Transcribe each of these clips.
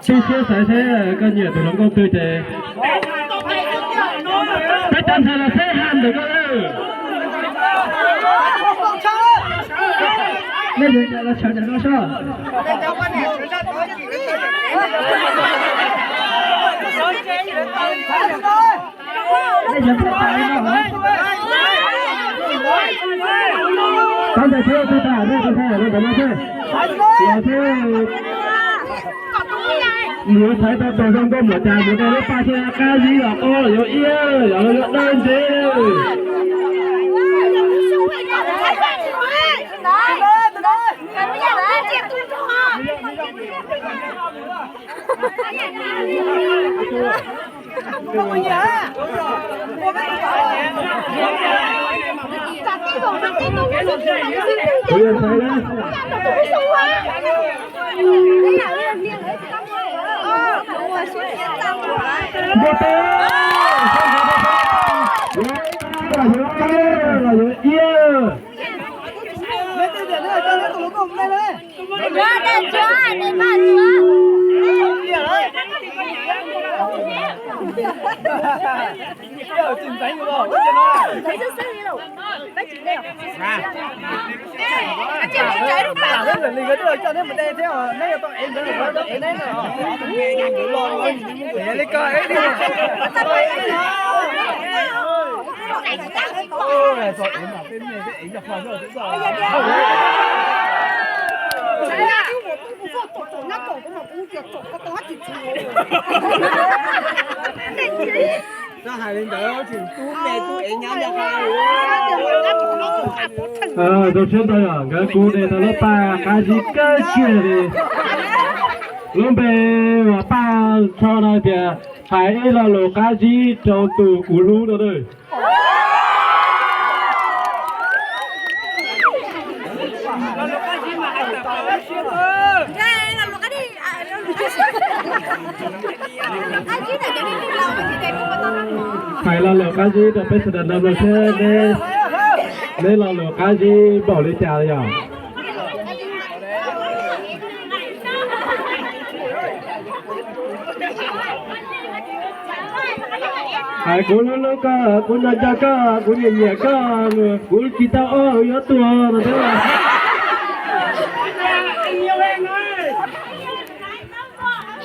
Tib siab xaiv seb koj nyiam tus hluas nkauj twg ces peb cov ntxhais los seb haj ntawm koj lawm. Nej yuav los sawv ntawm no soj. Tab ntawd thiab, tus tas, tus tas, tus tas no thiab. Los thiab. Nws xaiv tau tus zoo nkauj npaum cas, nws tau lub paj thiab qab zib los qub los yuav iab, los yuav dawb ntsev. Kuv yog Xaiv na. Npua teb, los yuav iab. Zoo siab ntau yom, nkawd kuv de tau lub paj qab zib kawg kiag li. Lub npe uas paj tsho no tias hais ib lo lus qab zib rau tus kuv hlub no na. Hais lo lus qab zib rau peb sawv daws mloog seb neb lo lus qab zib npaum li cas yom. Hais kuv hlub hlub koj, kuv nco nco koj, kuv nyiam nyiam koj, kuv tsis tau ob yuav tuag no thiab.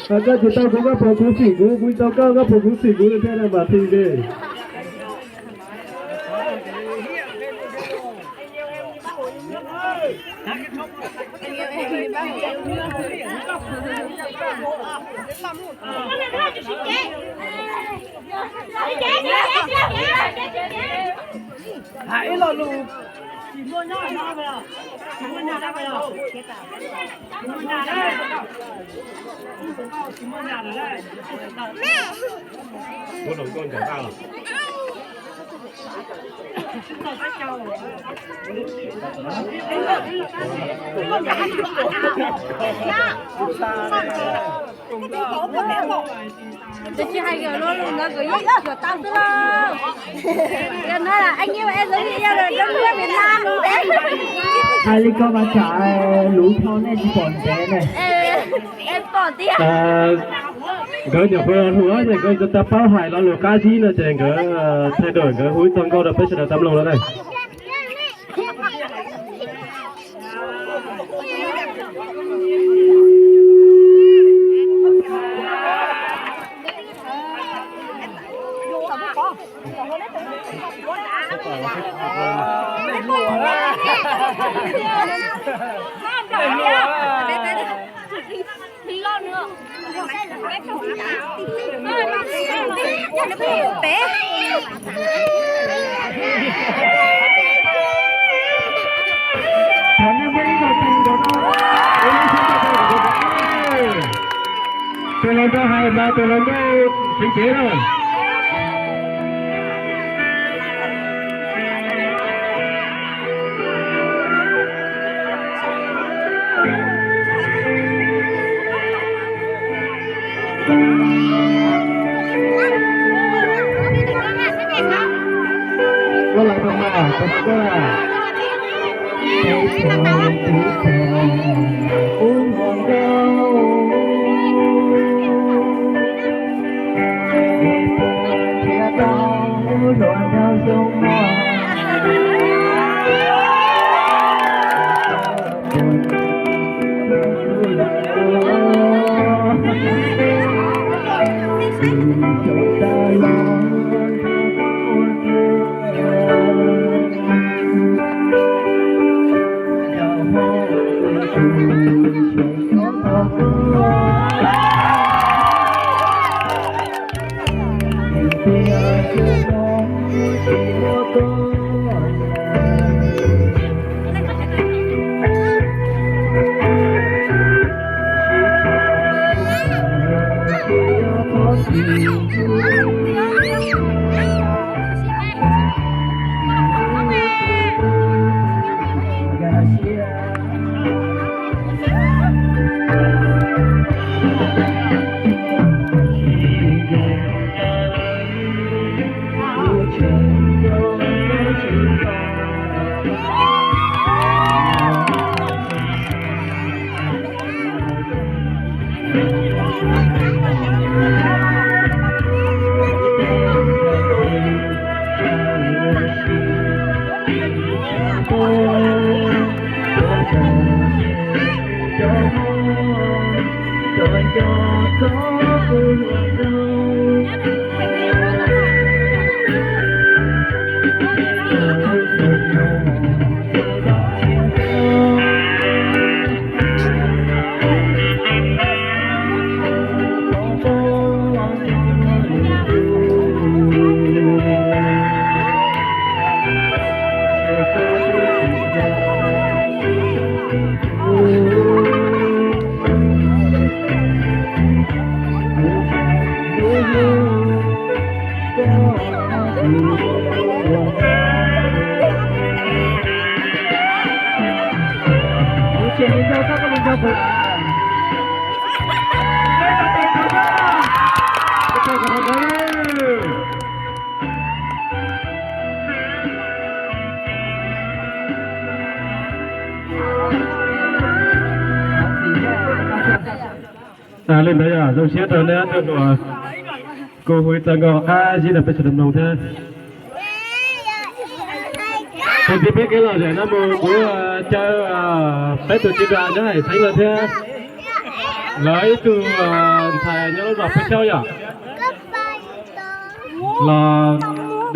Hais koj tsis tau kuv, koj puas khuv xim kuv, kuv tsis tau koj, koj puas khuv xim kuv no thiab, mam thi li. Hais ib lo lus. Tus tsis hais yuav luag lus ntawd kuv yeej yuav tau xwb lauj. Yog no las anh yêu em giống như yêu đương Việt Nam. Hais li ko mas tsam lub thau nej tsis pom ntev ne. Es pom tiag. Nkawd nyuam qhuav hluas ces nkawd tsis tau paub hais lo lus qab zib no ces nkawd thaij duam nkawd hu ib txoj nkauj rau peb sawv daws tau mloog no na. Tus hluas nraug hais mas tus hluas nkauj siv kev na. Li ntawd yog zoo siab rau neb tus hluas, kuv hu ib txoj nkauj qab zib rau peb sawv daws mloog thiab. Tus txiv peb kev lom zem no mus kuv caw peb tus tswv zos nyob hauv xeev no thiab, lawv ib tug ntxhais nyob lub zos Pub Xyooj yom, los